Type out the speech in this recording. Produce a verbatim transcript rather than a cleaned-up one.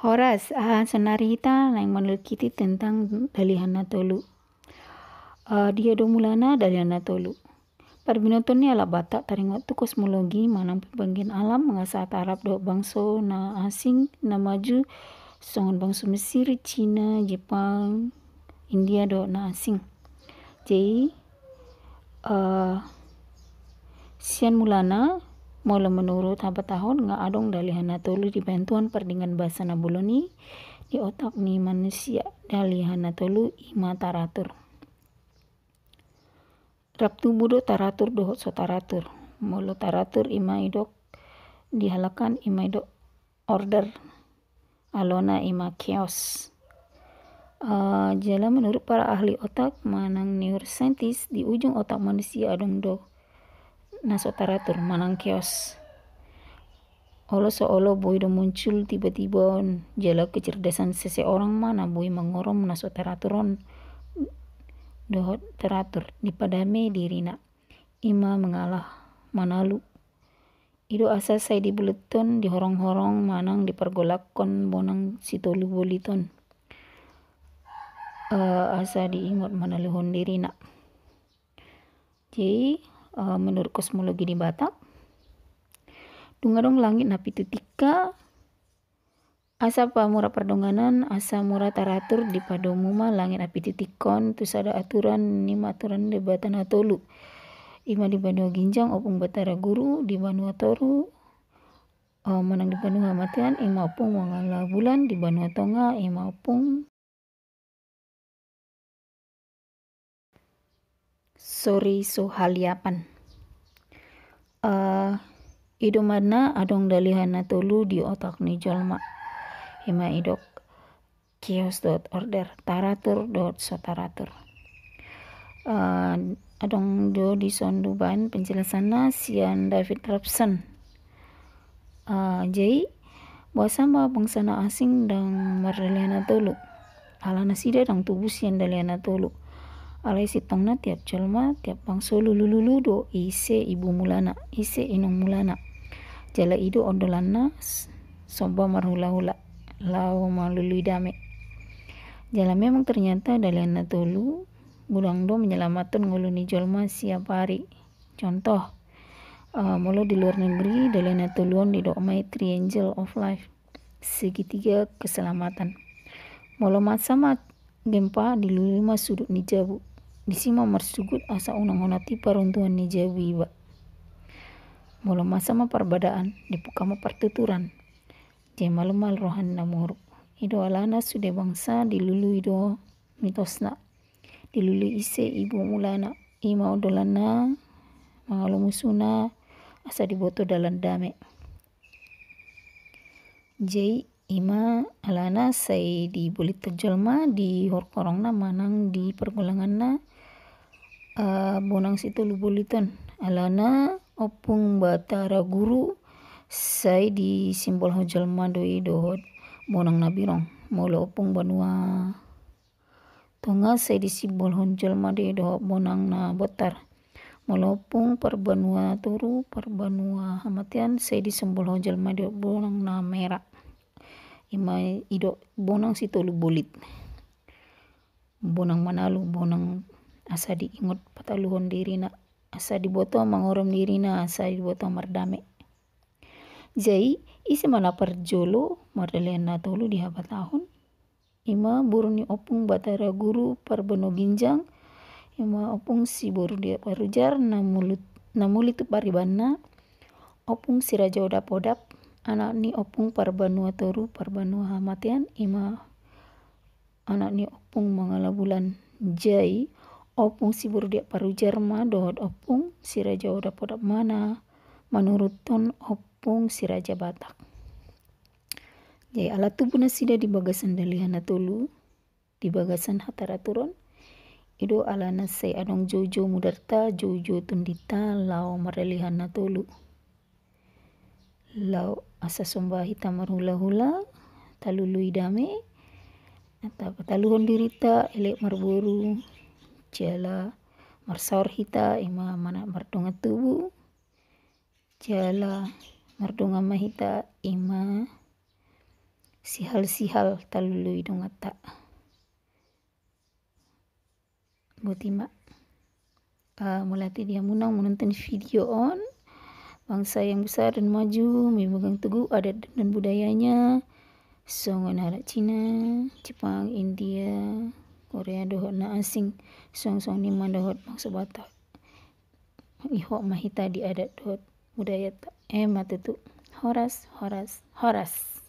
Horas, aha sonari hita naeng maneliti tentang Dalihan Na Tolu. Eh, dia do mulana Dalihan Na Tolu? Parbinoton ni halak Batak taringot tu kosmologi manang pembagian alam, nga sahat Arab dohot bangso na asing na maju, songon bangso Mesir, Cina, Jepang, India dohot na asing. Jadi, eh, sian mulana, molo menurut habatahon, nga adong Dalihan Na Tolu di bantuan pardenggan basa na bolon i, di otak ni manusia. Dalihan Na Tolu ima taratur. Rap tubu do taratur dohot so taratur. Molo taratur ima idok di halak an ima idok order, alona ima chaos. Eh, jala menurut para ahli otak manang neuroscientist, di ujung otak manusia adong do na so taratur manang chaos. Olo so olo boi do muncul tiba-tiba on, jala kecerdasan seseorang ma na boi mangorom na so taratur on dohot taratur, dipadame dirina. Ima mengalah, manalu. I do asa sai dibolithon, dihorong-horong manang dipargolakkon bonang si tolu bolit on. Eh, asa diingot manaluhon dirina. Jadi, eh, menurut kosmologi di Batak, dung adong langit na pitu tingka, asa pamura pardonganan, asa mura taratur, dipadomu ma langit na pitu tingka on tu sada aturan, ima aturan Debata na tolu. Ima di banua ginjang Ompung Batara Guru, di banua toru, eh, manang di banua hamatean, ima Ompung Manggala Bulan, di banua tonga, ima Ompung Sori Sohaliapan. Eh, i do umbahen na adong Dalihan Na Tolu di otak ni jolma. Ima idok chaos dohot order, taratur dohot so taratur. Eh, adong do dison umbahen penjelasanna sian David Robson. Eh, jadi, boasa ma bangsa na asing ndang mardalihan na tolu? Ala nasida ndang tubu sian dalihan na tolu. Alai sintongna tiap jolma, tiap bangso lulu-lulu do ise ibu mulana, ise inong mulana. Jala i do ondolanna s-, somba marhula-hula, laho malului dame. Jala memang ternyata dalihan na tolu godang do menyelamatkan ngolu ni jolma siap ari. Contoh, eh, molo di luar negeri, dalihan na tolu on didok ma i triangle of life, segitiga keselamatan. Molo masa ma gempa, dilului ma sudut ni jabu. Disi ma marsugut asa unang hona tu paruntuhan ni jabu iba. Molo masa ma parbadaan, dibuka ma partuturan. Jadi malum ma roha ni na moruk. I do alana sude bangsa dilului do mitosna. Dilului ise ibu mulana, ima ondolanna mangalo musuna, asa diboto dalan dame. Jadi ima alana sai dibolithon jolma di horong-horongna manang di pargolanganna, eh, bonang si tolu bolit on. Alana Ompung Batara Guru sai disimbolhon jolma do i dohot bonang na birong. Molo Ompung Banua Tonga sai disimbolhon jolma do i dohot bonang na bontar. Molo Ompung Parbanua Toru, Parbanua Hamatean sai disimbolhon jolma do i dohot bonang na mera. Ima idok bonang si tolu bolit. Bonang manalu, bonang asa diingot pataluhon dirina, asa diboto mangorom dirina, asa diboto mardame. Jadi ise ma na parjolo mardalihan na tolu di habatahon? Ima boru ni Ompung Batara Guru Parbanua Ginjang, ima Ompung Siboru Diak Parujar na muli, na muli tu paribanna, Ompung Si Raja Odap-odap, anak ni Ompung Parbanua Toru, Parbanua Hamatean, ima anak ni Ompung Manggala Bulan. Jadi Ompung Siboru Diak Parujar ma dohot Ompung Si Raja Odap-odap ma na manuruthon Ompung Si Raja Batak. Jadi ala tubu nasida di bagasan dalihan na tolu, di bagasan hataraturon, i do alana sai adong joujou mudarta, joujou tondinta laho mardalihan na tolu. Laho asa somba hita marhula-hula, talului dame, asa pataluhon dirinta elek marboru, jala marsaor hita ima manat mardongan tubu, jala mardongan ma hita ima sihal-sihal talului donganta. Boti ma. Ah, mauliate di hamu na manonton video on. Bangsa yang besar dan maju, memegang teguh adat dan budayanya. Songon halak Cina, Jepang, India, Korea, dohot na asing. Songon-songon i ma dohot bangso Batak. Ihot ma hita di adat dohot budayanta. Emma tutu. Horas, horas, horas.